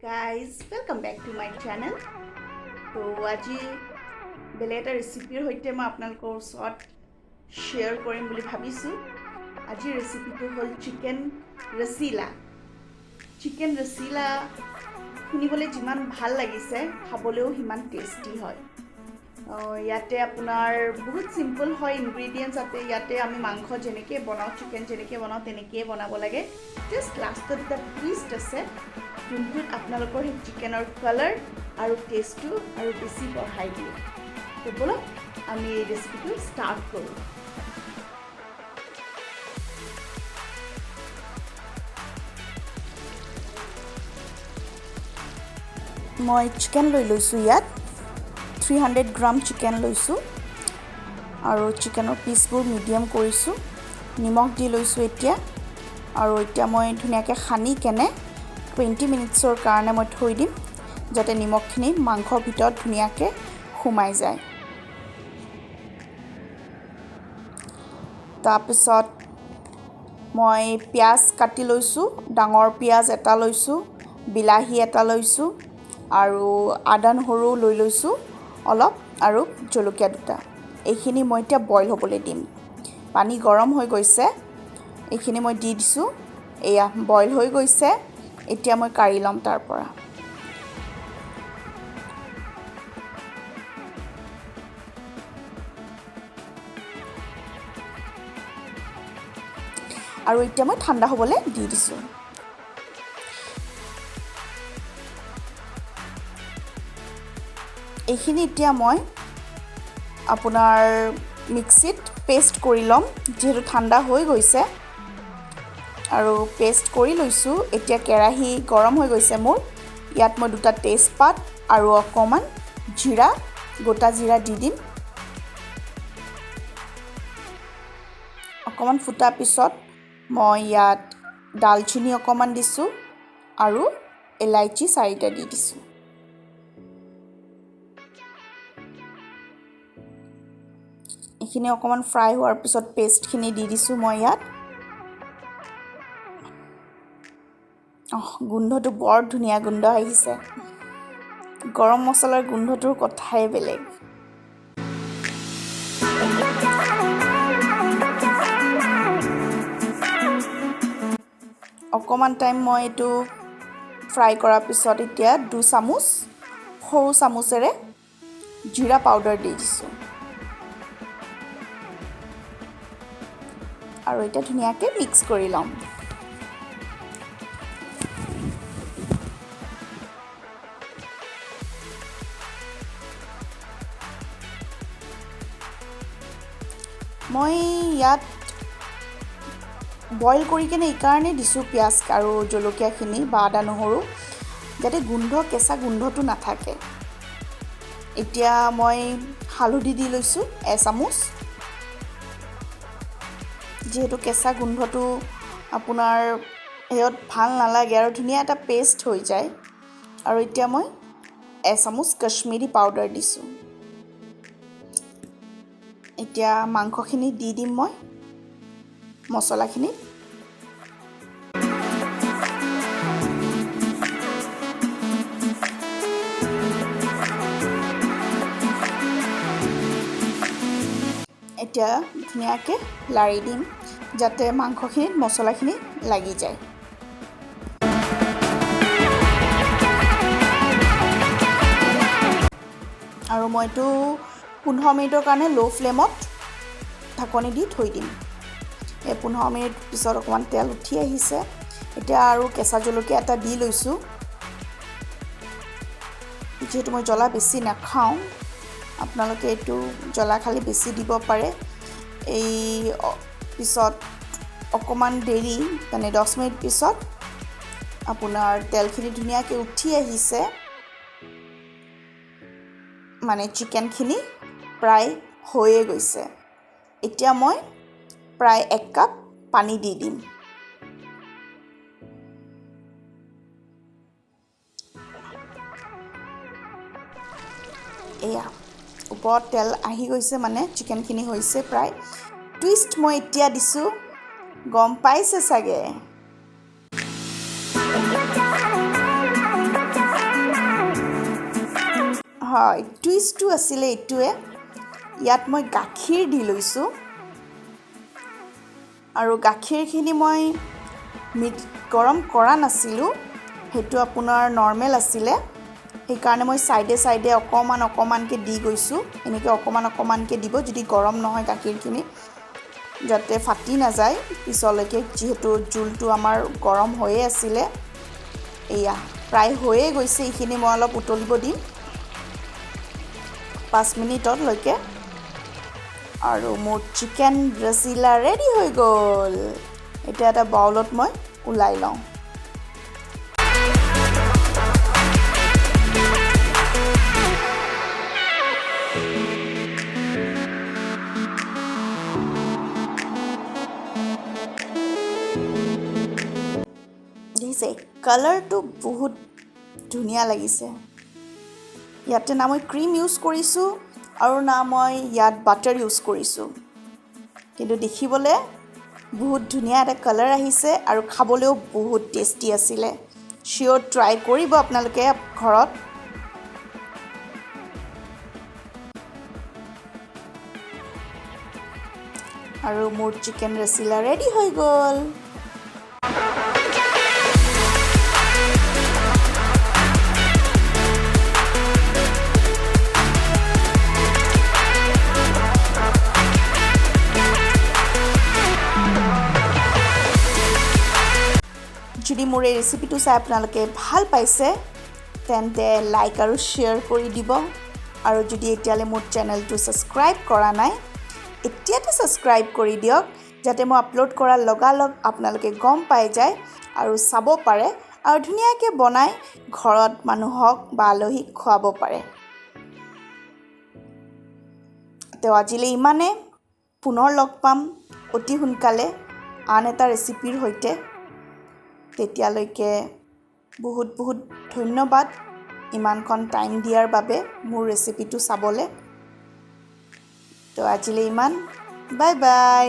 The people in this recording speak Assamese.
Guys, welcome back to my channel. তো আজি বেলেগ এটা ৰেচিপিৰ সৈতে মই আপোনালোকৰ ওচৰত শ্বেয়াৰ কৰিম বুলি ভাবিছোঁ। আজিৰ ৰেচিপিটো হ'ল চিকেন ৰচিলা। চিকেন ৰচিলা শুনিবলৈ যিমান ভাল লাগিছে, খাবলৈও সিমান টেষ্টি হয়। ইয়াতে আপোনাৰ বহুত চিম্পল হয় ইনগ্ৰিডিয়েণ্টছ। ইয়াতে আমি মাংস যেনেকৈ বনাওঁ, চিকেন যেনেকৈ বনাওঁ, তেনেকৈয়ে বনাব লাগে। জাষ্ট লাষ্টত এটা টুইষ্ট আছে, যোনটোত আপোনালোকৰ সেই চিকেনৰ কালাৰ আৰু টেষ্টটো আৰু বেছি বঢ়াই দিয়ে। তো ব'লক, আমি এই ৰেচিপিটো ষ্টাৰ্ট কৰোঁ। মই চিকেন লৈ লৈছোঁ ইয়াত, 300 গ্ৰাম চিকেন লৈছোঁ আৰু চিকেনৰ পিচবোৰ মিডিয়াম কৰিছোঁ। নিমখ দি লৈছোঁ এতিয়া আৰু এতিয়া মই ধুনীয়াকৈ সানি কেনে 20 মিনিটছৰ কাৰণে মই থৈ দিম, যাতে নিমখখিনি মাংসৰ ভিতৰত ধুনীয়াকৈ সোমাই যায়। তাৰপিছত মই পিঁয়াজ কাটি লৈছোঁ। ডাঙৰ পিঁয়াজ এটা লৈছোঁ, বিলাহী এটা লৈছোঁ আৰু আদা নহৰু লৈ লৈছোঁ অলপ আৰু জলকীয়া দুটা। এইখিনি মই এতিয়া বইল হ'বলৈ দিম। পানী গৰম হৈ গৈছে, এইখিনি মই দি দিছোঁ। এয়া বইল হৈ গৈছে, এতিয়া মই কাঢ়ি ল'ম তাৰ পৰা। আৰু এতিয়া মই ঠাণ্ডা হ'বলৈ দি দিছোঁ। এইখিনি এতিয়া মই আপোনাৰ মিক্সিত পেষ্ট কৰি ল'ম, যিহেতু ঠাণ্ডা হৈ গৈছে আৰু পেষ্ট কৰি লৈছোঁ। এতিয়া কেৰাহী গৰম হৈ গৈছে মোৰ। ইয়াত মই দুটা তেজপাত আৰু অকণমান জিৰা, গোটা জিৰা দি দিম। অকণমান ফুটাৰ পিছত মই ইয়াত ডালচেনি অকণমান দিছোঁ আৰু ইলাইচি চাৰিটা দি দিছোঁ। এইখিনি অকণমান ফ্ৰাই হোৱাৰ পিছত পেষ্টখিনি দি দিছোঁ মই ইয়াত। অহ, গোন্ধটো বৰ ধুনীয়া গোন্ধ আহিছে। গৰম মছলাৰ গোন্ধটোৰ কথাই বেলেগ। অকণমান টাইম মই এইটো ফ্ৰাই কৰাৰ পিছত এতিয়া 2 চামুচ সৰু চামুচেৰে জিৰা পাউডাৰ দি দিছোঁ আৰু এতিয়া ধুনীয়াকৈ মিক্স কৰি ল'ম। মই ইয়াত বইল কৰি কেনে এইকাৰণেই দিছোঁ পিঁয়াজ আৰু জলকীয়াখিনি বা আদা নহৰু, যাতে কেঁচা গোন্ধটো নাথাকে। এতিয়া মই হালধি দি লৈছোঁ এচামুচ। যিহেতু কেঁচা গোন্ধটো আপোনাৰ হেৰিয়ত ভাল নালাগে আৰু ধুনীয়া এটা পেষ্ট হৈ যায়। আৰু এতিয়া মই এচামুচ কাশ্মীৰী পাউডাৰ দিছোঁ। এতিয়া মাংসখিনি দি দিম মই মছলাখিনিত। এতিয়া ধুনীয়াকৈ লাৰি দিম, যাতে মাংসখিনিত মছলাখিনি লাগি যায়। আৰু মই এইটো 15 মিনিটৰ কাৰণে ল' ফ্লেমত ঢাকনি দি থৈ দিম। এই 15 মিনিট পিছত অকণমান তেল উঠি আহিছে। এতিয়া আৰু কেঁচা জলকীয়া এটা দি লৈছোঁ। যিহেতু মই জ্বলা বেছি নাখাওঁ, আপোনালোকে এইটো জ্বলা খালে বেছি দিব পাৰে। এই পিছত অকণমান দেৰি, মানে 10 মিনিট পিছত আপোনাৰ তেলখিনি ধুনীয়াকৈ উঠি আহিছে, মানে চিকেনখিনি প্ৰায় হৈয়ে গৈছে। এতিয়া মই প্ৰায় 1 কাপ পানী দি দিম। এয়া ওপৰত তেল আহি গৈছে, মানে চিকেনখিনি হৈছে প্ৰায়। টুইষ্ট মই এতিয়া দিছোঁ, গম পাইছে চাগে। হয়, টুইষ্টটো আছিলে এইটোৱে, ইয়াত মই গাখীৰ দি লৈছোঁ। আৰু গাখীৰখিনি মই গৰম কৰা নাছিলোঁ, সেইটো আপোনাৰ নৰ্মেল আছিলে, সেইকাৰণে মই ছাইডে ছাইডে অকণমান অকণমানকৈ দি গৈছোঁ। এনেকৈ অকণমান অকণমানকৈ দিব, যদি গৰম নহয় গাখীৰখিনি, যাতে ফাটি নাযায় পিছলৈকে, যিহেতু জোলটো আমাৰ গৰম হৈয়ে আছিলে। এয়া প্ৰায় হৈয়ে গৈছে, এইখিনি মই অলপ উতলিব দিম 5 মিনিটলৈকে। আৰু মোৰ চিকেন ৰচিলা ৰেডি হৈ গ'ল। এতিয়া এটা বাউলত মই ওলাই লওঁ। দেখিছে কালাৰটো বহুত ধুনীয়া লাগিছে। ইয়াতে না মই ক্ৰীম ইউজ কৰিছোঁ আৰু না মই ইয়াত বাটাৰ ইউজ কৰিছোঁ, কিন্তু দেখিবলৈ বহুত ধুনীয়া এটা কালাৰ আহিছে আৰু খাবলৈও বহুত টেষ্টি আছিলে। চিয়'ৰ ট্ৰাই কৰিব আপোনালোকে ঘৰত। আৰু মোৰ চিকেন ৰচিলা ৰেডি হৈ গ'ল। যদি মোৰ এই ৰেচিপিটো চাই আপোনালোকে ভাল পাইছে তেন্তে লাইক আৰু শ্বেয়াৰ কৰি দিব। আৰু যদি এতিয়ালৈ মোৰ চেনেলটো ছাবস্ক্ৰাইব কৰা নাই, এতিয়াতে ছাবস্ক্ৰাইব কৰি দিয়ক, যাতে মই আপলোড কৰাৰ লগালগ আপোনালোকে গম পাই যায় আৰু চাব পাৰে আৰু ধুনীয়াকৈ বনাই ঘৰত মানুহক বা আলহীক খুৱাব পাৰে। তো আজিলৈ ইমানে, পুনৰ লগ পাম অতি সোনকালে আন এটা ৰেচিপিৰ সৈতে। তেতিয়ালৈকে বহুত বহুত ধন্যবাদ ইমানকণ টাইম দিয়াৰ বাবে মোৰ ৰেচিপিটো চাবলৈ। তো আজিলৈ ইমান, বাই বাই।